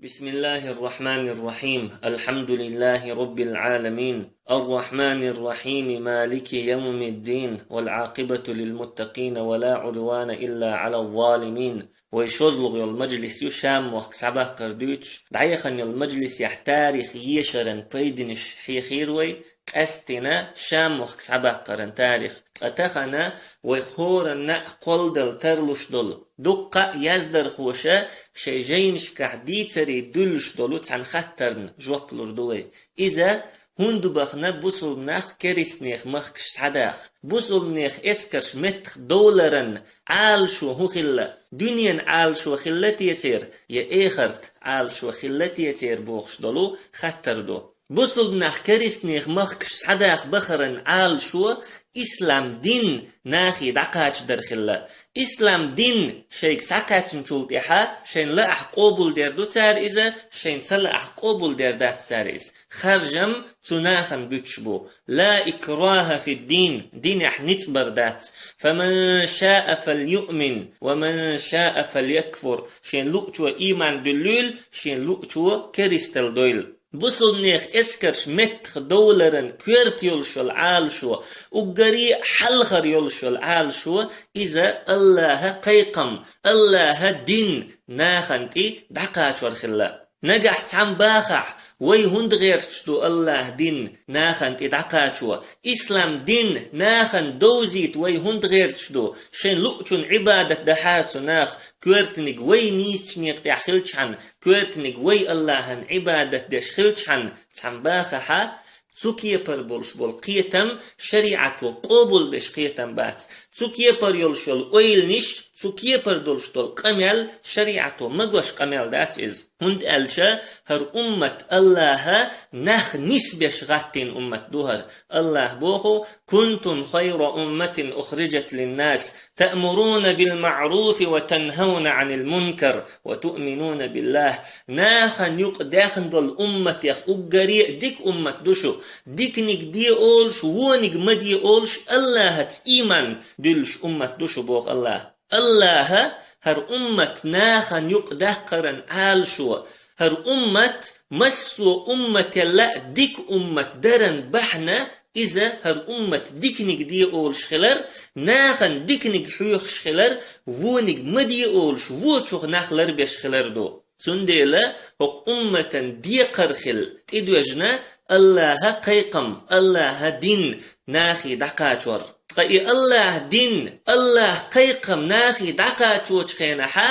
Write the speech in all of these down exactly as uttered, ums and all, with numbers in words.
بسم الله الرحمن الرحيم. الحمد لله رب العالمين. الرحمن الرحيم. مالك يوم الدين. والعاقبة للمتقين ولا عدوان إلا على الظالمين. Вай шозлагӀа йола мажлис ю Шам мохк схьабаккхар дуьйцуш, дӀаяхана йолу мажлисехь тарих ешаран пайданаш хьехийра вай, къаьсттина Шам мохк схьабаккхаран тарих. Ткъа тахана вай хӀоранна а кхолладала тарлуш долу, дуккха а яздархоша шайн жайнашкахь дийцаре дуьллуш долу цхьана хаттарна жоп лур ду вай. Иза: хӀунда бахана бусулба нах керистанех махкаш схьадаха? Бусулбанех эскарш меттах довларан Ӏалашо хӀун хилла? Дуьненан Ӏалашо хилла те церан, я эхартан Ӏалашо хилла те церан бохуш долу хаттар ду. Бусулба нах керистанех махкаш схьадаха бахаран Ӏалашо ислам дин нахе дӀакхачадар хилла. Ислам дин шайга схьакхаьчначул тӀаьхьа шайна лаахь къобалдер ду цара иза, шайна ца лаахь къобалдер дац цара иза. Харжам цу нахана буьтуш бу. لا إكراه في الدين, динехь ницкъ бар дац. فمن شاء فليؤمن ومن شاء فليكفر. Шен луъчо ийман дуьллийла, шен луъчо керистал дойла. Бусулбанех эскарш меттах довларан коьрта йолуш йолу Ӏалашо, уггаре а хьалхара йолуш йолу Ӏалашо, иза Аллаха кхайкхам, Аллаха дин нахана тӀе дӀакхачор хилла. Нагахь цхьамма бахахь: вай хӀунда гӀерташ ду Аллаха дин нахана тӀе дӀакхачо? Ислам дин нахана довзийта вай хӀунда гӀерташ ду? Шайн луъчун Ӏибадат дахьара цу наха, коьртаниг вай нийсачу некъа тӀехь хилчхьана, коьртаниг вай Аллахьан Ӏибадат деш хилчхьана, цхьамма бахахьа, цу кепара болуш болу кхетам шариӀато къобалбеш кхетам бац. Цу кепара йолуш йолу ойланаш, цу кепара долуш долу къамел шариӀато магош къамел дац иза. ХӀунда аьлча хӀара уммат Аллаха нах нисбеш гӀаттийна уммат ду хӀара. Аллаха боху: كنتم خير أمة أخرجت للناس تأمرون بالمعروف وتنهون عن المنكر وتؤمنون بالله. Нахана юкъа даьхна долу умматех уггаре а дика уммат ду шу. Диканиг де олуш, вониг ма де олуш, Аллахьаца ийман дуьллуш уммат ду шу, боху Аллаха. Аллаха хӀара уммат нахана юкъа даккхаран Ӏалашо, хӀара уммат массо а уммателла а дика уммат даран бахьана, иза хӀара уммат диканиг де олуш хилар, нахана диканиг хьоьхуш хилар, вониг ма де олуш, вочух нах ларбеш хилар ду. Цундела хӀокху умматан декхар хила тӀедоьжна Аллаха кхайкхам, Аллаха дин нахе дӀакхачор. Ткъа и Аллаха дин, Аллаха кхайкхам нахе дӀакхачочу хенахьа,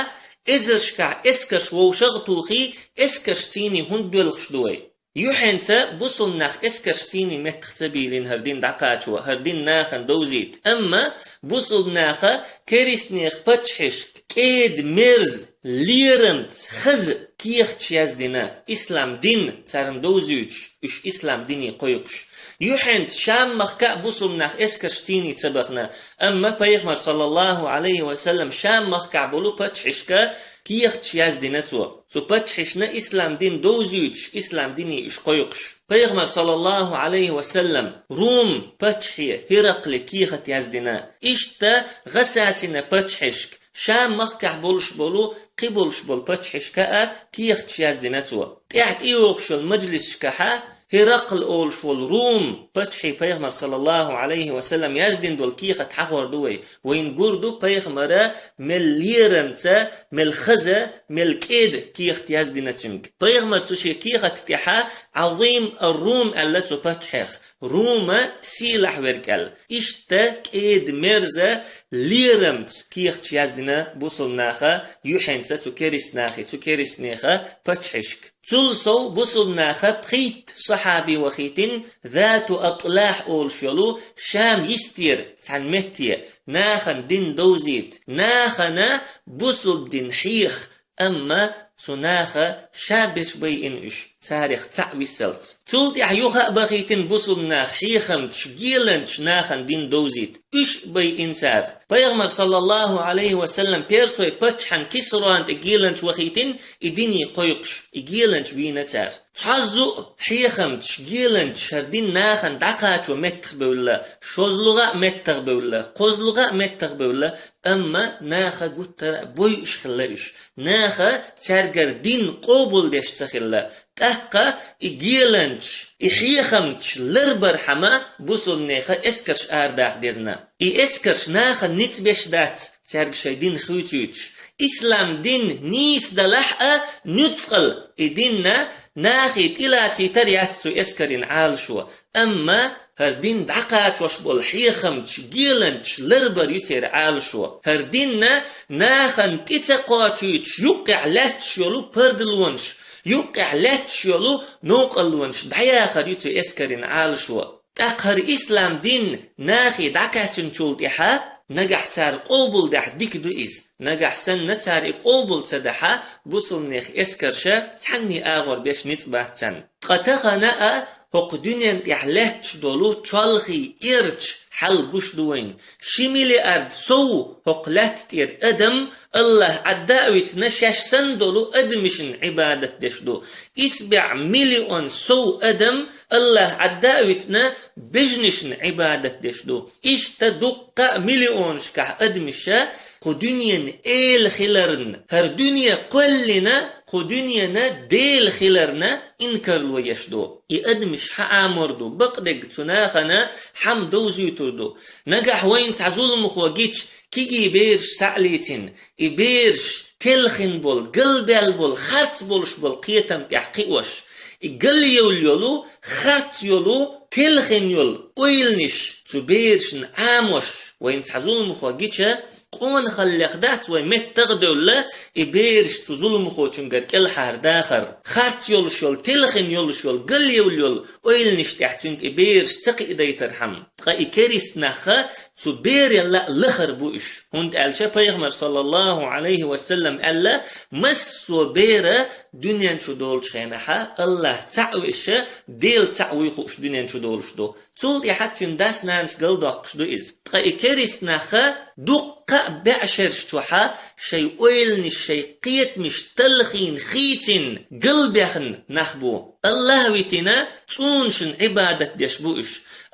эзаршкахь эскарш вовшах а тухий, эскарш цийний хӀунда доьлхуш ду вай? Юьхьенца бусулба нах эскарш цийний меттах ца бийлина хӀара дин дӀакхачо, хӀара дин нахана довзийта. Амма бусулба наха керистанех паччахьашка кӀеда-мерза, лерамца, хаза кехаташ яздина, ислам дин царна довзуьйтуш, уьш ислам дине кхойкхуш. Юьхьенца Шам-махка а бусулба нах эскарш цийний ца бахана, амма Пайхамар, саллаллаху Ӏалайхи ва саллам, Шам-махкахь болу паччахьашка кехаташ яздина цо. Цу паччахьашна ислам дин довзуьйтуш, ислам дине уьш кхойкхуш. Пайхамар, саллаллаху Ӏалайхи ва саллам, Рум паччахье Хиракъле кехат яздина. Иштта Гъасасина паччахьашка, Шам-махкахь болуш болу, кхин болуш болу паччахьашка а кехаташ яздина цо. ТӀаьхьа тӀейогӀуш йолу мажлисашкахьа Хиракъл олуш волу Рум паччахье Пайхамар, саллаллаху Ӏалайхи ва саллам, яздина долу кехат хьахор ду вай. Вайна гур ду Пайхамара мел лерамца, мел хаза, мел кӀеда кехат яздина цуьнга. Пайхамар цу шен кехат тӀехьа Ӏазим ар-Рум аьлла цу паччахьех, Рума сийлахь верг аьлла. Иштта кӀеда-мерза, лерамца кехаташ яздина бусулба наха юьхьенца цу керист нахе, цу керист неха паччахьашка. Цул сов бусулба наха пхийтта сахьаби вахийтина Зату Атлахь олуш йолу Шам йистера цхьана метте, нахана дин довзийта, нахана бусулба дин хьеха, амма цу наха ша берш байина уьш, царех цхьаъ виссалц. Цул тӀаьхьа юха а бахийтина бусулба нах хьехамчаш, геланчаш нахана дин довзийта. Уьш а байина цара. Пайхамар, саллаллаху Ӏалайхи ва саллам, персой паччахьан Кисрона тӀе геланча вахийтина, и дине кхойкхуш, и геланча вийна цара. Цхьаззу а хьехамчаш, геланчаш хӀара дин нахана дӀакхачо меттахбевлла, шозлагӀа а меттахбевлла, кхозлагӀа а меттахбевлла, амма наха гуттара а бойуш хилла уьш. Наха цаьр цаьргара дин къобалдеш ца хилла. ТӀаккха и геланчаш, и хьехамчаш ларбархьама бусулбанеха эскарш арадаха дезна. И эскарш нахана ницкъ беш дац, цаьрга шайн дин хуьйцуьйтуш. Ислам дин нийса далахь а, нуьцкъала и динна нахе тӀелацийтар яц цу эскарийн Ӏалашо. Амма хӀара дин дӀакхачош болу хьехамчаш, геланчаш ларбар ю церан Ӏалашо. ХӀара динна нахана тӀе ца кхочуьйтуш, юккъехь лаьтташ йолу пардалонаш, юккъехь лаьтташ йолу новкъарлонаш дӀаяхар ю цу эскарийн Ӏалашо. ТӀаккха хӀара ислам дин нахе дӀакхаьчначул тӀаьхьа нагахь цара къобалдахь дика ду иза. Нагахь санна цара и къобал ца дахь, бусулбанех эскарша цхьанне агӀор беш ницкъ бац царна. Ткъа тахана а хӀокху дуьнен тӀехь лаьтташ долу чолхе эрча хьал гуш ду вайна. Ши миллиард сов хӀокху лаьтта тӀера адам Аллахь Ӏадда а витина, шаьш санна долу адамашна Ӏибадат деш ду. ИсбаьӀ миллион сов адам Аллахь Ӏадда а витина, бежанашна Ӏибадат деш ду. Иштта дуккха а миллионашкахь адамаша кху дуьненан эла хиларна, хӀара дуьне кхоьллина, кху дуьненан Дела хиларна инкарло еш ду. И адамаш хьаамор ду, бакъдерг цу нахана хьама довзуьйтур ду. Нагахь вайна цхьа зуламхо гича, кегий бераш схьа а лийцина, и бераш телхина болу, галбаьлла болу, харц болуш болу кхетам тӀехь кхиош, и галъевлла йолу, харц йолу, телхина йолу ойланаш цу берашна Ӏамош, вайна цхьа зуламхо гича, къонахаллех дац вай меттах а девлла, и бераш цу зуламхочуьнгара кӀелхьардахар. Харц йолуш йолу, телхина йолуш йолу, галъевлла йолу ойланаш тӀехь цуьнга и бераш ца кхиадайтархьама. Ткъа и керист нахха цу бералла а лахара бу уьш. ХӀунда аьлча Пайхамар, саллаллаху Ӏалайхи ва саллам, аьлла: «Массо а бер дуьнен чу долучу хенахьа Аллахь цхьаъ веша, Дела цхьаъ вуй хууш дуьнен чу долуш ду». Цул тӀаьхьа цуьнан дас-нанас галдоккхуш ду иза. Ткъа и керист нахха дуккха а беӀ шераш чохьа шайн ойланаш, шайн кхетамаш талхийна, хийцина, галбаьхна нах бу. Аллахь витина, цӀунашна Ӏибадат деш бу уьш.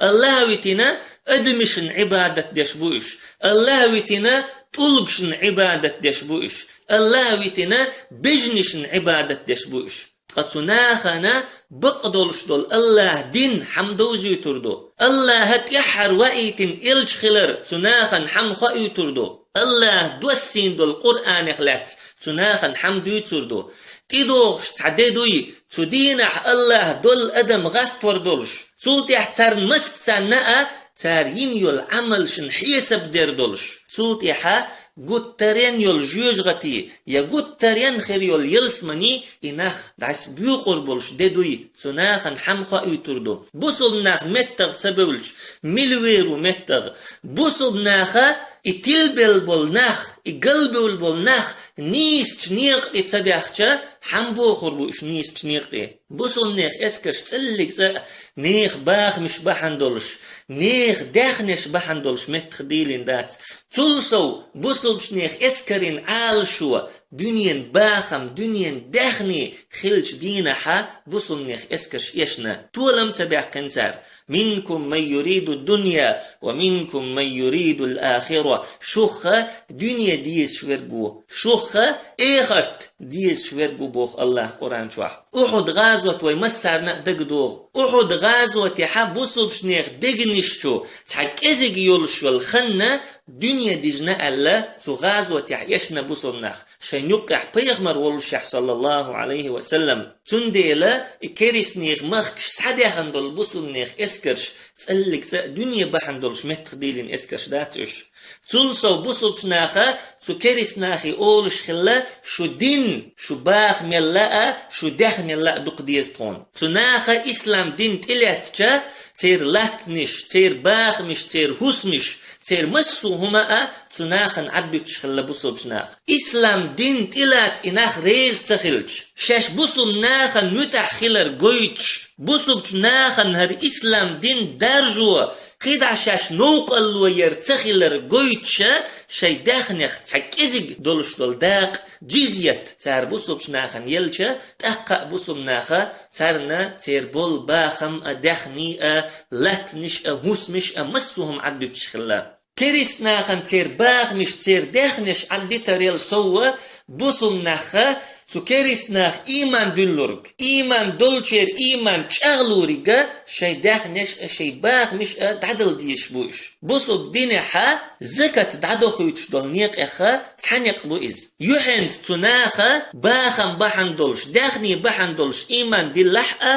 Аллахь витина, адамашна Ӏибадат деш бу уьш. Аллахь витина, тӀулгашна Ӏибадат деш бу уьш. Аллахь витина, бежанашна Ӏибадат деш бу уьш. Ткъа цу нахана бакъдолуш долу Аллахь дин хьама довзуьйтур ду. Аллахьа тӀаьххьара ваийтина элча хилар цу нахана хьама хоуьйтур ду. Аллахьа доссийна долу Къуръанех лаьцна цу нахана хьама дуьйцур ду. ТӀедогӀуш цхьа де дуй, цу дийнахь Аллахь долу адам гӀаттор долуш. Цул тӀаьхьа царна массанна а цара йина йолу Ӏамалшна хьесап дер долуш. Цул тӀаьхьа гуттарен йолу жоьжахати я гуттарен хир йолу ялсамани и нах дӀасабоькъур болуш де дуй, цу нахана хьама хоуьйтур ду. Бусулба нах меттах ца бевлча, мила вер ву меттах? Бусулба наха и тилбелла болу нах, и галбевлла болу нах нийсачу некъа тӀе ца баьхча, хьама бохур бу уьш нийсачу некъа тӀе? Бусулбанех эскарш цӀиллиг цӀа а нехан бахамаш бахьана долуш, нехан даьхнеш бахьана долуш меттах дийлина дац. Цул сов бусулбанех эскарийн Ӏалашо дуьненан бахам, дуьненан даьхни хилчу дийнахьа бусулбанех эскарш эшна. Толам ца баьккхина цара. «Минкум ман юриду дунья, ва минкум ман юриду ал-ахира». Шуха дуьне дезаш верг ву. Шуха эхарт дезаш верг ву, боху Аллахь Къуръан чохь. Ухьуд гӀазот вай массарна а дагадогӀу. Ухьуд гӀазотехьа бусулбанех дегнаш чу цхьа кӀезиг йолуш йолу ханна дуьне дижна аьлла, цу гӀазотехь эшна бусулба нах, шайн юккъехь пайхамар воллушехь, саллаллаху Ӏалайхи ва саллам. Цундела и керистанех махкаш схьадаьхна долу бусулбанех эскарш цӀаллиг цӀа а дуьне бахьана долуш меттах дийлина эскарш дац уьш. Цул сов бусулбчу наха цу керистанахе олуш хилла: шу дин, шу бахамелла а, шу даьхнелла а дукха деза тхуна. Цу наха ислам дин тӀелаьцча, церан латтанаш, церан бахамаш, церан хӀусамаш, церан массо а хӀума а цу нахана Ӏаддуьтуш хилла бусулбчу наха. Ислам дин тӀелаца и нах реза ца хилча, шаьш бусулба нахана муьтӀахь хилар гойтуш, бусулбчу нахана хӀара ислам дин даржо, кхидӀа шаьш новкъарло яр ца хилар гойтуша, шайн даьхнех цхьа кӀезиг долуш долу дакъа, джизьят, цара бусулбчу нахана елча, тӀаккха а бусулба наха царна церан болу бахам а, даьхний а, латтанаш а, хӀусамаш а, массо а хӀума Ӏаддуьтуш хилла. Керистанахана церан бахамаш, церан даьхнеш Ӏаддитарел совва, Бусулба наха цу керист наха ийман дуьллург, ийман долчеран ийман чӀагӀлуриг а шайн даьхнаш а, шайн бахамаш а дӀадала дезаш бу уьш. Бусулба динехьа закат дӀадохуьйтуш долу некъех цхьа некъ бу иза. Юьхьанца цу наха бахам бахьана долуш, даьхний бахьана долуш ийман диллахь а,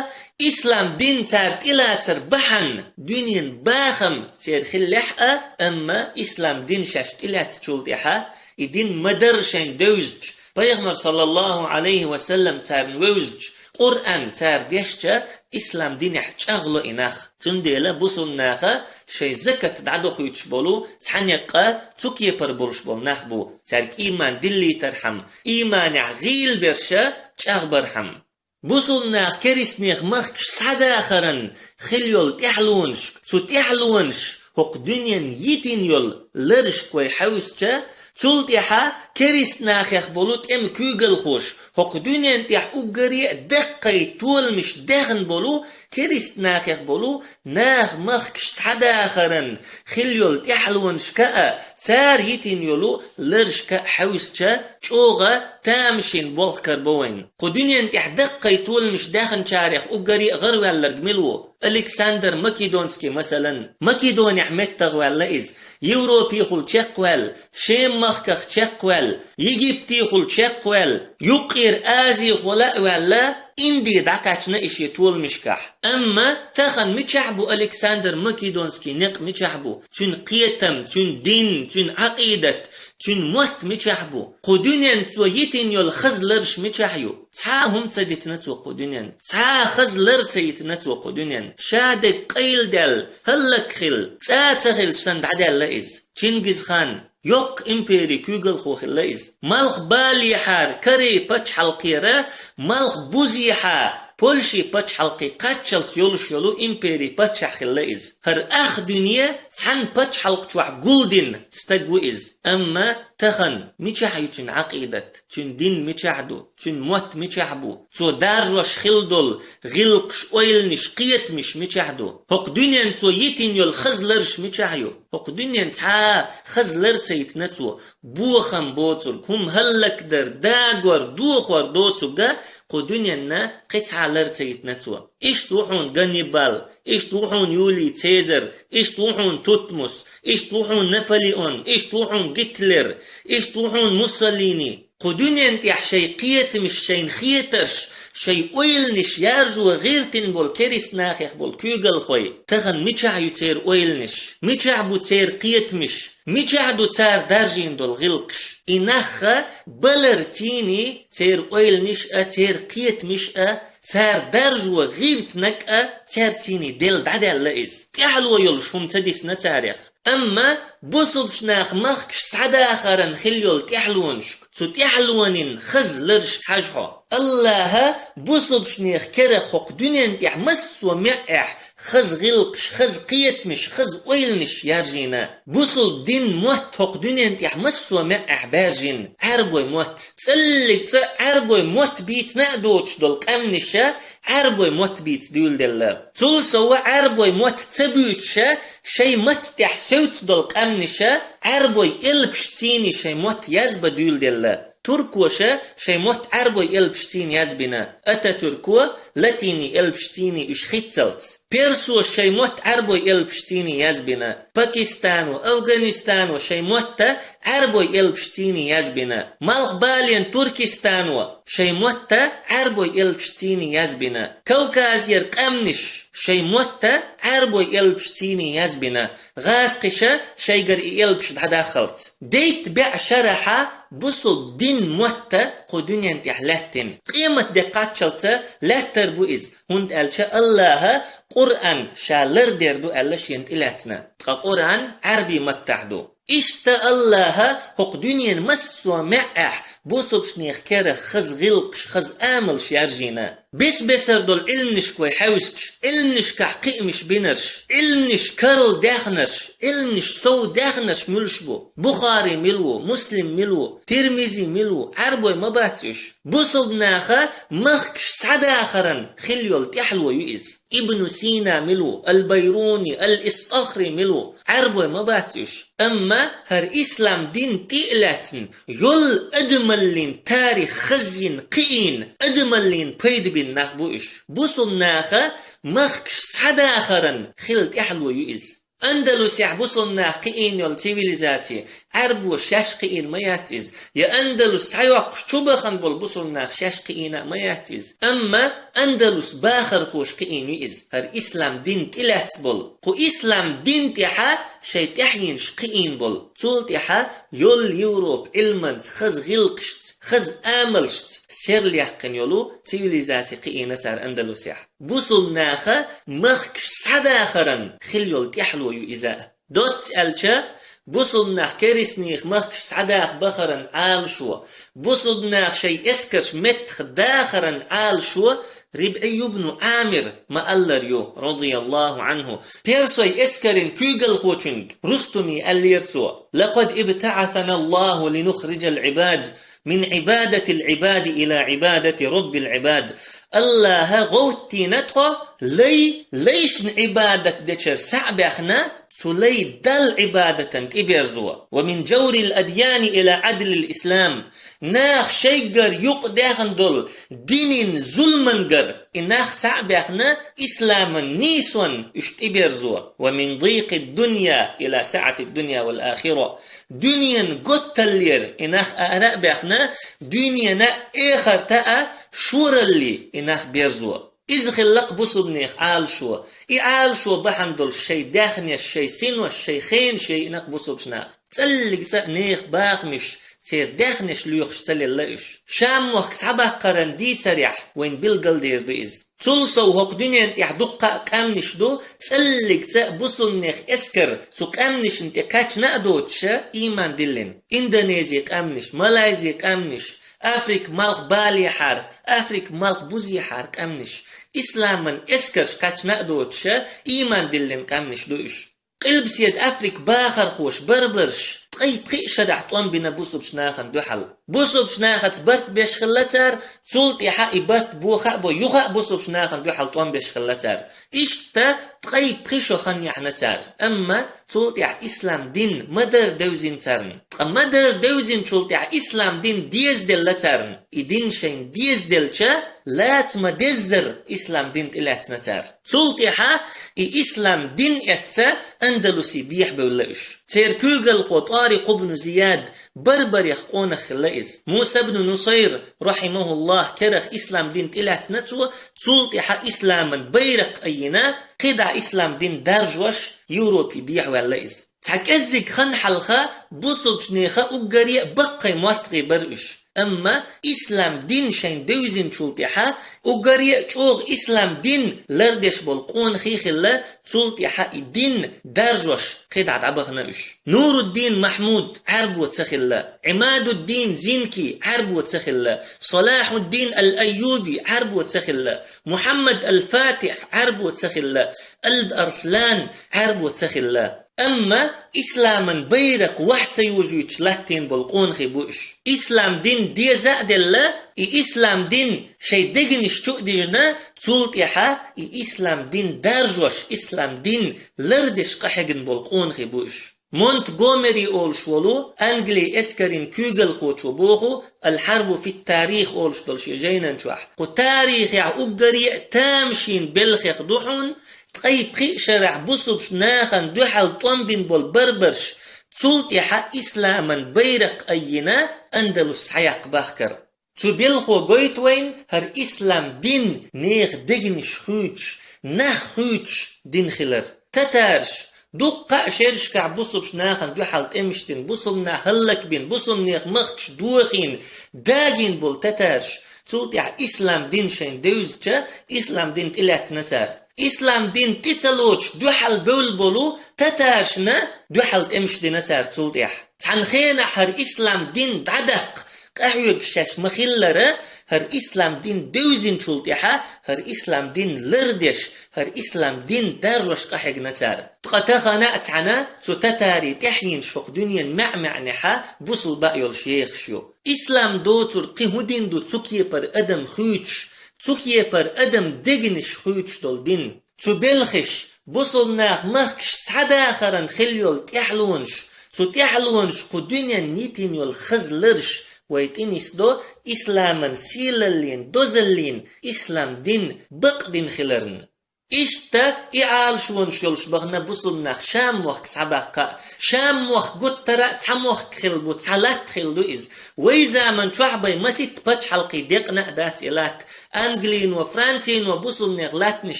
ислам дин цара тӀелацар бахьана дуьненан бахам церан хиллехь а, амма ислам дин шаьш тӀелаьцначул тӀаьхьа, и дин ма-дарра шайна девзача, Пайхамар, саллаллаху Ӏалайхи ва саллам, царна вевзача, Къуръан цара дешча, ислам динехь чӀагӀло и нах. Цундела бусулба наха шайн закат дӀадохуьйтуш болу цхьа некъ а цу кепара болуш болу нах бу, цаьрга ийман диллийтархьама, ийманехь гӀийла берш а чӀагӀбархьама. Бусулба наха керист нехан махкаш схьадахаран хилла йолу тӀаьхьалонашка, цу тӀаьхьалонаш хӀокху дуьненна йитина йолу ларашка вай хьаьвсича, цул тӀаьхьа керист нахех болу тӀеман куьйгалхоша, хӀокху дуьненна тӀехь уггаре а даккхий толамаш даьхна болу керист нахех болу наха махкаш схьадахаран хилла йолу тӀаьхьалонашка а, цара йитина йолу ларашка а хьаьвсича, чӀогӀа тамашийна болх карабо вайна. Кху дуьненна тӀехь даккхий толамаш даьхначарех уггаре а гӀараваьлларг мила ву? Александр Македонский, масалан. Македонехь меттахваьлла иза. Европехула чекхваьлла, Шем-махках чекхваьлла, Египтехула чекхваьлла, Юккъера Азехула а ваьлла, Инди дӀакхаьчна и шен толамашкахь. Амма тахана мичахь бу Александр Македонский некъ, мичахь бу? Цуьнан кхетам, цуьнан дин, цуьнан Ӏакъидат, цуьнан мотт мичахь бу? Кху дуьненна цо йитина йолу хаза лараш мичахь ю? Цхьа а хӀума ца дитина цо кху дуьненна. Цхьа а хаза лар ца йитина цо кху дуьненна. Ша дерг къайладаьлла, хӀаллакьхилла, цӀа а ца хилча санна дӀадаьлла иза. Чингизхан, йоккха импери куьйгалхо хилла иза. Малхбалехьара Корей пачхьалкхера, малхбузехьа Польши пачхьалкхе кхаччалц йолуш йолу импери паччахь хилла иза. ХӀара ах дуьне цхьана пачхьалкх чохь гулдина стаг ву иза. Амма тахана мичахь ю цуьнан Ӏакъидат? Цуьнан дин мичахь ду? Цуьнан мотт мичахь бу? Цо даржош хилла долу гӀиллакхаш, ойланаш, кхетамаш мичахь ду? ХӀокху дуьненна цо йитина йолу хаза лараш мичахь ю? ХӀокху дуьненна цхьа а хаза лар ца йитина цо. Бохам боцург, хӀума хӀаллакдар, дагор, дохор доцург а кху дуьненна кхин цхьа а лар ца йитина цо. Иштта ву хьуна Ганнибал, иштта ву хьуна Юлий Цезарь, иштта ву хьуна Тутмос, иштта ву хьуна Наполеон, иштта ву хьуна Гитлер, иштта ву хьуна Муссолини. Кху дуьненна тӀехь шайн кхетамаш, шайна хетарш, шайн ойланаш яржо гӀиртина болу керист нахех болу куьйгалхой. Тахана мичахь ю церан ойланаш? Мичахь бу церан кхетамаш? Мичахь ду цара даржийна долу гӀиллакхаш? И нахха балар цийний церан ойланаш а, церан кхетамаш а, цара даржо гӀиртинарг а цаьрцийний делла дӀадаьлла иза. ТӀаьхьало йолуш хӀума ца дисна царех. Амма бусулбачу наха махкаш схьадахаран хилла йолу тӀаьхьалонашка, цу тӀаьхьалонин хаза ларашка хьажа хьо. Аллаха бусулбачу нехан керах хӀокху дуьненна тӀехь массо а маьӀӀехь хаза гӀиллакхаш, хаза кхетамаш, хаза ойланаш яржийна. Бусулба дин мотт хӀокху дуьненна тӀехь массо а маьӀӀехь баьржина. Ӏаьрбой мотт. ЦӀаллиг цӀа Ӏаьрбой мотт бийцина а доцуш долу къаьмнаша Ӏаьрбой мотт бийца дуьйладелла. Цул сова Ӏаьрбой мотт ца буьйцуша, шайн матта тӀехь севца долу къаьмнаша Ӏаьрбой элпашцийний шайн мотт язбан дуьйладелла. Туркоша шайн мотт Ӏаьрбой элпашцийний язбина. Ататюрко латиний элпашцийний уьш хиццалц. Персоша шайн мотт Ӏаьрбой элпашцийний язбина. Пакистано, Афганистано шайн мотта Ӏаьрбой элпашцийний язбина. Малхбален Туркестано шайн мотта Ӏаьрбой элпашцийний язбина. Кавказера къаьмнаш шайн мотта Ӏаьрбой элпашцийний язбина. ГӀазкхиша шайгара и элпаш дӀадаххалц. Дейтта бӀе шарахьа бусулба дин мотта кху дуьнен тӀехь лаьттина. Къемат де кхаччалца лаьттар бу иза, хӀунда аьлча Аллаха Къуръан ша лардер ду аьлла шена тӀелаьцна. Ткъа Къуръан Ӏаьрби маттахь ду. Иштта Аллаха хӀокху дуьнен массо а маьӀӀехь бусулбачу нехан керах хаза гӀиллакхаш, хаза амалш яржийна. Бес-бесар долу Ӏилманашка вай хьаьвсича, Ӏилманашкахь кхиамаш бинарш, Ӏилманаш карладаьхнарш, Ӏилманаш сов даьхнарш муьлш бу? Бухари мила ву, Муслим мила ву, Тирмизи мила ву, Ӏаьрбой ма бац уьш. Бусулба наха махкаш схьадахаран хилла йолу тӀаьхьало ю иза. Ибн Сина мила ву, Ал-Байруни, Ал-Истахри мила ву, Ӏарбой ма бац уьш. Амма хӀара ислам дин тӀе а лаьцна, йолу адамаллин тарих хазйина, кхиийна, адамаллин пайда бина нах бу уьш. Бусулба наха махкаш схьадахаран хилла тӀаьхьало ю иза. Андалусехь бусулба нах кхиийна йолу цивилизаци, Ӏарбоша шаьш кхиийна ма яц иза, я Андалус схьайоккхуш чу бахана болу бусулба нах шаьш кхиийна а ма яц иза. Амма Андалус бахархоша кхиийна ю иза, хӀара ислам дин тӀелаьцна болу. Кху ислам дин тӀехьа шайн тӀаьхьенаш кхиийна болу. Цул тӀаьхьа йолу Европа Ӏилманца, хаза гӀиллакхашца, хаза амалшца серлаяьккхина йолу цивилизаци кхиийна цара Андалусехь. Бусулба наха махкаш схьадахаран хилла йолу тӀаьхьало ю иза. Доцца аьлча, бусулба нах керистанех махкаш схьадаха бахаран Ӏалашо, бусулба нах шайн эскарш меттах дахаран Ӏалашо РибӀий ибн Ӏамир ма-аллара ю, радияллаху Ӏанху. Персой эскаран куьйгалхочуьнга Рустуме аьллера цо: «Лакъад ибтаӀасана Аллаху линухриджал Ӏибад мин Ӏибадатил Ӏибади ила Ӏибадати Раббил Ӏибад». Аллаха гӀовттийна тхо, лай лайшна Ӏибадат дечара схьа а баьхна, цу лай Далла Ӏибадатан тӀеберзо. «Ва мин джаврил адьяни ила Ӏадлил ислам». Нах шайггара юкъадаьхна долу динан зуламангара и нах схьа а баьхна, исламан нийсонна уьш тӀеберзо. «Ва мин дийкъид дунья ила саӀатид дунья вал ахира». Дуьненан готталлера и нах ара а баьхна, дуьненан а, эхартан а шоралле и нах берзо. Иза хилла-кх бусулбанех Ӏалашо. И Ӏалашо бахьана долуш шайн даьхнеш, шайн синош, шайн хенаш яйина-кх бусулбачу наха. ЦӀаллиг цӀа а нехан бахамаш, церан даьхнеш лоьхуш ца лелла уьш. Шам-мохк схьабаккхаран дийцарехь вайна билгалдер ду иза. Цул сов хӀокху дуьненна тӀехь дуккха а къаьмнаш ду, цӀаллиг цӀа а бусулбанех эскар цу къаьмнашна тӀе кхаьчна а доцуша, ийман диллина. Индонези къаьмнаш, Малайзи къаьмнаш, Африка малх балехьара, Африка малх бузехьара къаьмнаш. Исламан эскарш кхаьчна а доцуша, ийман диллина къаьмнаш ду уьш. Къилбаседа Африка бахархоша, барбарша, ткъе пхи шарахь тӀом бина бусулбачу нахана дуьхьал. Бусулбачу нахаца барт беш хилла цара, цул тӀаьхьа и барт боха а бо, юха а бусулбачу нахана дуьхьал тӀом беш хилла цара. Иштта ткъе пхи шо хан яьхьна цара. Амма цул тӀаьхьа ислам дин ма-дарра девзина царна. Ткъа ма-дарра девзинчул тӀаьхьа ислам дин дезаделла царна. И дин шайна дезаделча, лаца ма-деззара ислам дин тӀелаьцна цара. Цул тӀаьхьа и ислам дин эцца Андалусе дехьабевлла уьш. Церан куьйгалхо ТӀарикъ ибн Зияд барбарех къонах хилла иза. Муса ибн Нусайр, рахьимахуллахь, керах ислам дин тӀелаьцна цо, цул тӀаьхьа исламан байракх айина, кхидӀа ислам дин даржош Европе дехьаваьлла иза. Цхьа кӀеззиг хан хьалха бусулбачу нехан уггаре а баккхий мостагӀий бара уьш. Амма ислам дин шайн девзинчул тӀаьхьа уггаре а чӀогӀа ислам дин лардеш болу къонахий хилла, цул тӀаьхьа и дин даржош кхидӀа дӀабахана уьш. Нуруддин Махьмуд Ӏаьрбо ца хилла, Ӏимадуддин Зинки Ӏаьрбо ца хилла, Салахьуддин ал-Айюби Ӏаьрбо ца хилла, Мухьаммад ал-Фатихь Ӏаьрбо ца хилла, Алб Арслан Ӏаьрбо ца хилла. Амма исламан байракх вахь ца йожуьйтуш латтийна болу къонахий бу уьш. Ислам дин деза а делла, и ислам дин шайн дегнаш чу а дижина, цул тӀаьхьа и ислам дин даржош, ислам дин лардеш къахьегна болу къонахий бу уьш. Монтгомери олуш волу Англин эскарин куьйгалхочо боху, «Ал-Хьарбу фит-Тарих» олуш долу шен жайнан чохь. Кху тарихехь уггаре а тамашийна белхех ду хьуна, ткъе пхи шарахь бусулбачу нахана дуьхьал тӀом бина болу барбарш, цул тӀаьхьа исламан байракх айина, Андалус схьаяккха бахкар. Цу белхо гойту вайна хӀара ислам дин нехан дегнаш хуьйцуш, нах хуьйцуш дин хилар. Татарш, дуккха а шерашкахь бусулбачу нахана дуьхьал тӀемаш дина, бусулба нах хӀаллакбина, бусулба нехан махкаш дохийна, дагийна болу татарш, цул тӀаьхьа ислам дин шайна девзича, ислам дин тӀелаьцна цара. Ислам дин тӀе ца лоцуш дуьхьал бевлла болу татаршна дуьхьал тӀемаш дина цара цул тӀаьхьа. Цхьана хенахь хӀара ислам дин дӀадаккха къахьоьгуш шаьш ма-хиллара, хӀара ислам дин девзинчул тӀаьхьа хӀара ислам дин лардеш, хӀара ислам дин даржош къахьегна цара. Ткъа тахана а цхьаьна цу татарийн тӀаьхьенаш хӀокху дуьненан маьӀ-маьӀнехьа бусулба а йолуш ехаш ю. Ислам доцург кхин хӀун дин ду цу кепара адам хуьйцуш, цу кепара адам дегнаш хуьйцуш долу дин? Цу белхаш, бусулба нах махкаш цхьадахаран хила йола тӀаьхьалонаш, цу тӀаьхьалонаш кху дуьнен йитийна йола хаза лараш вай тӀенисдо исламан сийлаллин, дозаллин, ислам дин бакъ дин хиларна. Иштта и Ӏалашонаш йолуш бахана бусулба нах Шам мохк схьабаккха а. Шам мохк гуттара а цхьа мохк хилла бу, цхьа латта хилла ду иза. Вай заман чохь бай маситта пачхьалкхий декъна а дац и латта. Англино, Францино бусулба нех латтанаш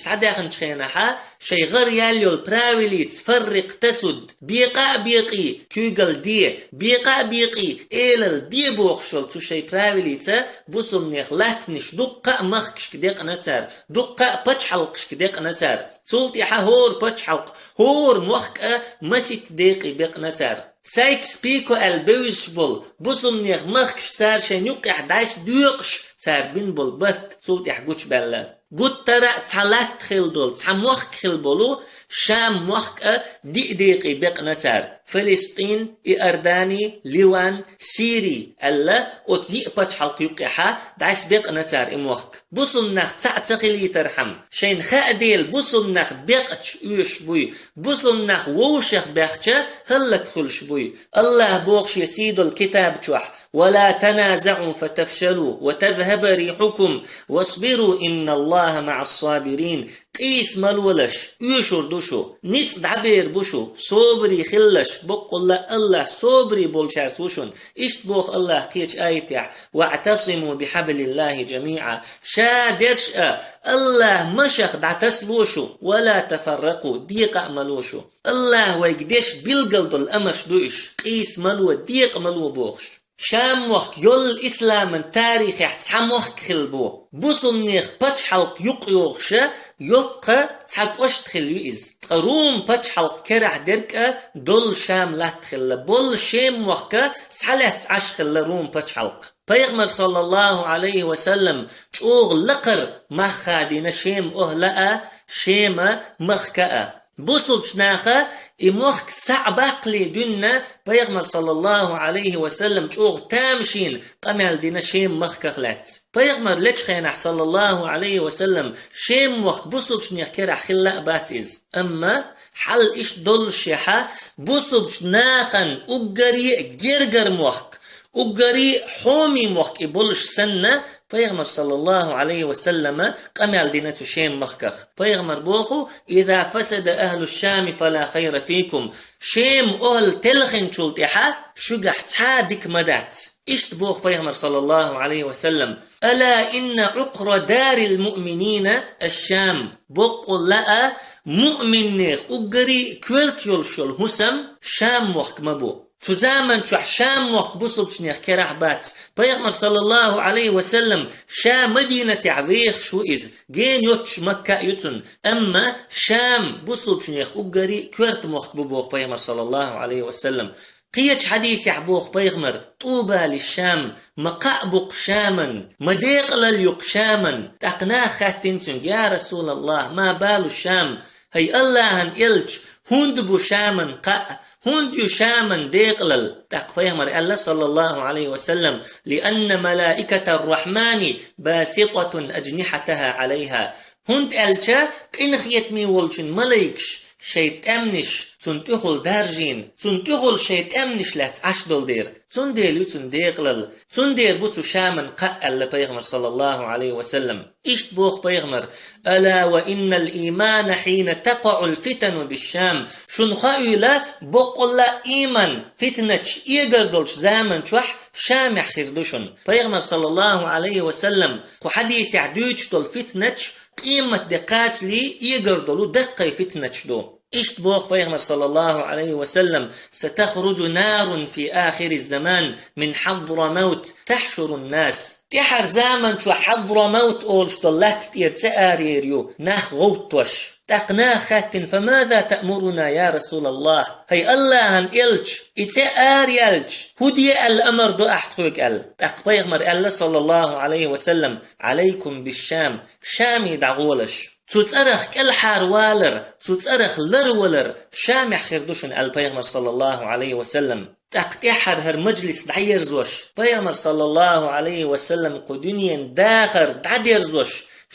схьадаьхначу хенахьа, шайн гӀар яьлла йолу правилица фаррикъ тасуд, бекъа а бекъий, куьйгалла де, бекъа а бекъий, элалла де бохуш йолу цу шайн правилица бусулба нех латтанаш дуккха а махкашка декъна цара, дуккха а пачхьалкхашка декъна цара. Цул тӀаьхьа хӀора пачхьалкх, хӀора мохк а маситта декъий бекъна цара. Сайкс-Пико аьлла бевзаш болу бусулба нех махкаш цара шайн юккъехь дӀасадоькъуш, цара бина болу барт цул тӀаьхьа гучубаьлла. Гуттара а цхьа латта хилла долу, цхьа мохк хилла болу Шам мохк а диъ декъий бекъна цара. Филистин, Иордани, Ливан, Сири аьлла, оцу йиъ пачхьалкх юккъехьа дӀасабекъна цара и мохк. Бусулба нах цхьаъ ца хилийтархьама, шайна хаа дела бусулба нах бекъча оьшуш буй, бусулба нах вовшах баьхча хӀаллакьхуьлуш буй. АллахӀа боху шен сийдолу китаб чохь: «Ва ла таназаӀу фатафшалу ва тазхӀаба рихьукум, васбиру, инналлахӀа маӀас-сабирин». Къийса ма лолаш, оьшур ду шу, ницкъ дӀабер бу шу, собаре хилалаш, баккъалла АллахӀ собаре болчаьрца ву шуна. Иштта боху АллахӀа кхечу аятехь: «ВаӀтасиму бихьаблиллахӀи жамиӀа». Ша дерш а, АллахӀ машах дӀатасало шу, ва ла тафарракъу, декъа а ма ло шу. АллахӀа вайга деш билгал долу амарш ду уьш, къийса ма ло, декъа ма ло бохуш. Шам мохк йолла исламан тарихехь цхьа мохк хилла бу. Бусулба нех пачхьалкх юкъайохуша йоккха цхьа кӀошт хилла ю иза. Ткъа Рум пачхьалкх керахь дерг а долла Шам латта хилла. Болла Шем мохка схьалаьцна Ӏаш хилла Рум пачхьалкх. Пайхамар, саллаллахӀу Ӏалайхи ва саллам, чӀогӀа лакхара мах хадийна Шем охӀла а, Шема махка а. Бусулбачу наха и мохк схьа а баккхале дуьйна, Пайхамар, саллаллахӀу Ӏалайхи ва саллам, чӀогӀа тамашийна къамел дина Шем махках лаьцна. Пайхамар лечу хенахь, саллаллахӀу Ӏалайхи ва саллам, Шем мохк бусулбачунех керахь хилла а бац иза. Амма хьал иштта доллушехьа, бусулбачу нахана уггаре а гергара мохк, уггаре а хьоме мохк и болуш санна, Пайхамар, саллаллахӀу Ӏалайхи ва саллама, къамел дина цу Шем махках. Пайхамар боху: «Иза фасада ахӀлу Шами фала хайра фикум». Шем охӀла телхинчул тӀаьхьа шуьгахь цхьа а дика ма дац. Иштта боху Пайхамар, саллаллахӀу Ӏалайхи ва саллам: «Ала инна Ӏукъра дарил муъминина аш-Шам». Боккъалла а, муъминнех уггаре а коьрта йолуш йолу хӀусам Шам мохк ма бу. Цу заман чохь Шам мохк бусулбачунех керахь бац. Пайхамар, саллаллахӀу Ӏалайхи ва саллам, ша Мадинатехь вехаш ву иза. Гена йоццуш Макка а ю цунна. Амма Шам бусулбачунех уггаре а коьрта мохк бу боху Пайхамар, саллаллахӀу Ӏалайхи ва саллам. Кхечу хьадисехь боху Пайхамар: «ТӀуба ли-Шам», ма кхаъ бу-кх Шаман, ма декъалалла ю-кх Шаман. ТӀаккха наха хаьттина цуьнга: «Я РасулаллахӀ, ма балу Шам?» ХӀай АллахӀан элча, хӀунда бу Шаман кхаъ? ХӀунда ю Шаман декъалалла? ТӀаккха Пайхамар аьлла, саллаллахӀу Ӏалайхи ва саллам: «Лианна малаикатар-Рахьмани баситатун аджнихьатахӀа Ӏалайхьа». ХӀунда аьлча къинхетаме волчун малайкаш шайн тӀаьмнаш цунна тӀехула даржийна, цунна тӀехула шайн тӀаьмнаш лаьцна Ӏаш долу дера. Цундела ю цунна декъалалла, цундела бу цу Шаман кхаъ, аьлла Пайхамар, саллаллахӀу Ӏалайхи ва саллам. Иштта боху Пайхамар: «Ала ва иннал иймана хьийна такъаӀул фитану биш-Шам». Шуна хаийла, боккъалла а ийман фитначаш эгар долчу заман чохь Шамехь хир ду шуна. Пайхамар, саллаллахӀу Ӏалайхи ва саллам, кху хьадисехь дуьйцуш долу фитначаш къематде кхачале эгар долу даккхий фитначаш ду. Иштта боху Пайхамар, саллаллахӀу Ӏалайхи ва саллам: «Сатахруджу нарун фи ахириз-заман мин Хьадрамавт тахьшурун нас». ТӀаьхьара заман чохь Хьадрамавт олуш долу латта тӀера цӀе араяр ю нах гӀовттош. ТӀаккха наха хаьттина: «Фамаза таъмуруна, я РасулаллахӀ?» ХӀай АллахӀан элча, и цӀе араяьлча, хӀун де аьлла амар ду ахь тхоьга аьлла. ТӀаккха Пайхамар аьлла, саллаллахӀу Ӏалайхи ва саллам: «Ӏалайкум биш-Шам, Шаме дӀагӀолаш». Цу цӀарах кӀелхьарвалар, цу цӀарах ларвалар Шамехь хир ду шуна, аьлла Пайхамар, саллаллахӀу Ӏалайхи ва саллам. ТӀаккха тӀаьххьара хӀара мажлис дӀаерзош, Пайхамар, саллаллахӀу Ӏалайхи ва саллам, кху дуьнен дахар дӀадерзош,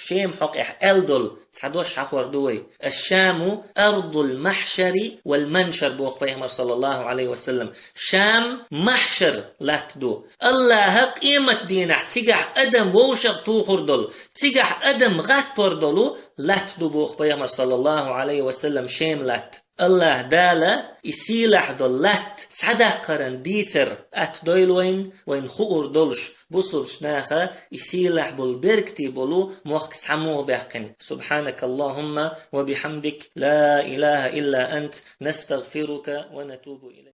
Шем хьокъехь аьлла долу цхьа дош хьахор ду вай. «Аш-Шаму ардул махьшари вал маншар», боху пайхамар, саллаллаху Ӏалайхи ва саллам. Шам махьшар латта ду. Аллаха къемат дийнахь цигахь адам вовшах тухур долу, цигахь адам гӀаттор долу латта ду, боху пайхамар, саллаллаху Ӏалайхи ва саллам, Шем латта. Аллаха Дала и сийлахь долу латта схьадаккхаран дийцар атта дойла вайн, вайн хуур долуш, бусулбачу наха и сийлахь болу, беркате болу мохк схьамуха баьккхина. Субханакаллахумма ва бихамдик, ла илаха илла ант, настагфирука ва натубу илайк.